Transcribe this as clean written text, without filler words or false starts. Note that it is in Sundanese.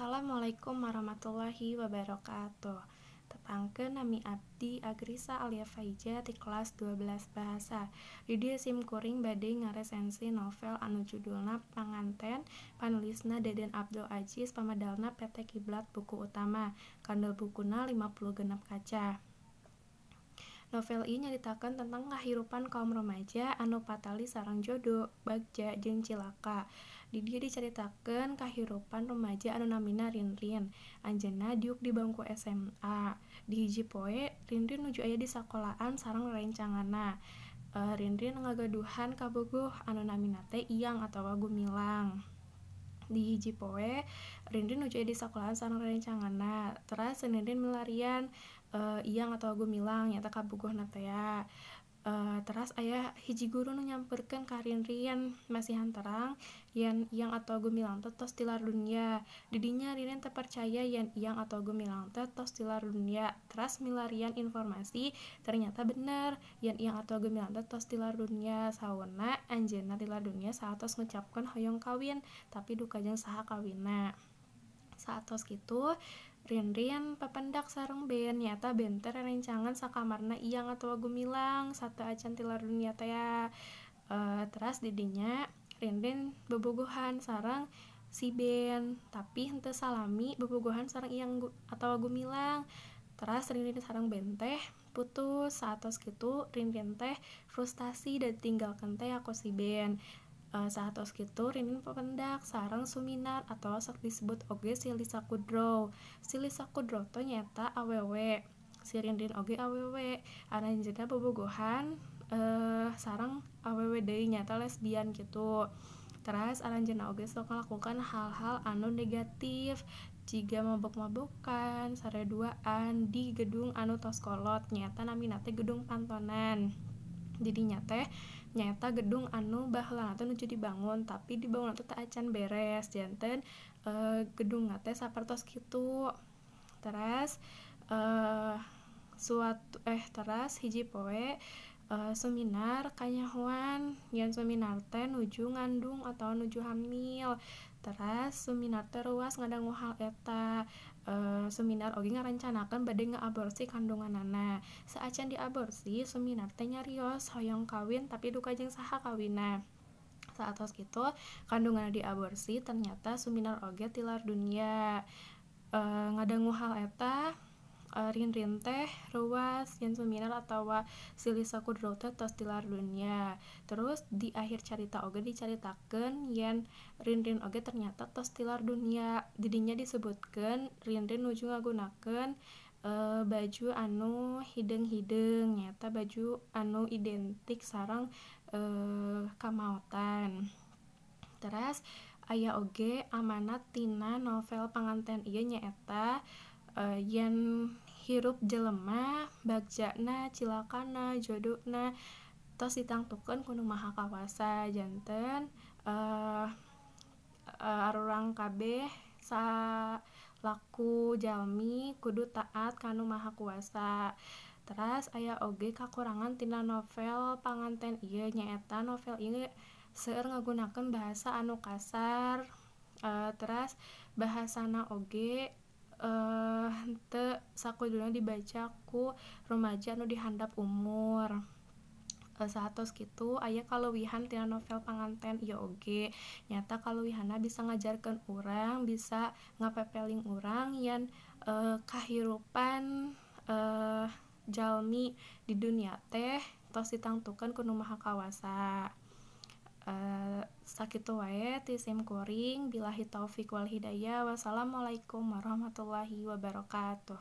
Assalamualaikum warahmatullahi wabarakatuh. Tepangkeun nami abdi Agrisa Alia Faija ti kelas 12 Bahasa. Di dieu sim kuring bade ngaresensi novel anu judulna Panganten, panulisna Deden Abdul Aziz, pamedalna PT Kiblat Buku Utama. Kandel bukuna 56 kaca. Novel ieu nyaritakeun tentang kahirupan kaum remaja anu patali sareng jodo, bagja, jeung cilaka. Di dieu dicaritakeun kahirupan remaja anu namina Rinrin. Anjeunna diuk di bangku SMA. Di hiji poe, Rinrin nuju aya di sakolaan sareng rerencanganna. Rinrin ngagaduhan kabogoh anu namina teh Iyang atawa Gumilang. Di hiji poe, Rinrin nuju aya di sakolaan sareng rerencanganna. Teras Rinrin milarian Iyang atawa Gumilang nyaeta kabogohna teh. Teras aya hiji guru nu nyamperkeun ka Rinrin, masihan terang yen Iyang atawa Gumilang teh tos tilar dunya. Di dinya Rinrin teu percaya yen Iyang atawa Gumilang teh tos tilar dunya. Teras milarian informasi ternyata bener yen Iyang atawa Gumilang teh tos tilar dunya. Sauna anjeunna tilar dunya saatos ngucapkeun hoyong kawin, tapi duka jeung saha kawinna. Saatos kitu Rinrin papendak sareng Ben, nyaeta Ben teh rerencangan sakamarna Iyang atawa Gumilang sateu acan tilar dunya teh. Teras di dinya Rinrin bobogohan sareng si Ben, tapi henteu salami bobogohan sareng Iyang atawa Gumilang. Teras Rinrin sareng Ben teh putus. Saatos kitu Rinrin teh frustasi dan ditinggalkeun teh ku si Ben. Saatos kitu Rinrin papendak sareng Suminar atawa sok disebut oge si Lisa Kudrow. Si Lisa Kudrow teh nyaeta awewe. Si Rinrin oge awewe. Aranjeunna bobogohan sareng awewe deui nyaeta lesbian kitu. Teras aranjeunna oge sok ngalakukan hal-hal anu negatif jiga mabok-mabokan, sareduaan di gedung anu tos kolot nyaeta namina teh Gedung Pantonan. Didinya teh nyaeta gedung anu baheulana teh nuju dibangun, tapi dibangun teh teu acan beres, janten gedungna teh sapertos kitu. Teras teras hiji poe Suminar kanyahoan yen Suminar teh nuju ngandung atawa nuju hamil. Teras Suminar teh ruas ngadangu hal eta. Suminar oge ngarancanakeun bade ngaaborsi kandunganana. Saacan diaborsi, Suminar teh nyarios hoyong kawin tapi duka jeung saha kawinna. Saatos kitu kandunganna diaborsi, ternyata Suminar oge tilar dunya. Ngadangu hal eta, Rinrin teh ruas yen Suminar atawa si Lisa Kudrow teh tos tilar dunya. Terus di akhir carita oge dicaritakeun yen Rinrin oge ternyata tos tilar dunya. Didinya disebutkeun Rinrin nuju ngagunakeun baju anu hideung-hideung, nyaeta baju anu identik sareng kamaotan. Teras aya oge amanat tina novel Panganten ieu nyaeta yen hirup jelema bagjana, cilakana, jodona tos ditangtukeun ku Nu Maha Kawasa. Janten arurang kabeh salaku jalmi kudu taat ka Nu Maha Kuasa. Teras aya oge kakurangan tina novel Panganten ieu nyaeta novel ieu seueur ngagunakeun bahasa anu kasar, teras bahasana oge henteu sakuduna dibaca ku rumaja anu dihandap umur. Saatos kitu aya kaleuwihan tina novel Panganten ieu oge nyaeta kaleuwihanna bisa ngajarkeun urang, bisa ngapepeling urang yen kahirupan jalmi di dunia teh tos ditangtukeun ku Nu Maha Kawasa. Sakitu wae ti sim kuring, billahi taufik wal hidayah, wassalamualaikum warahmatullahi wabarakatuh.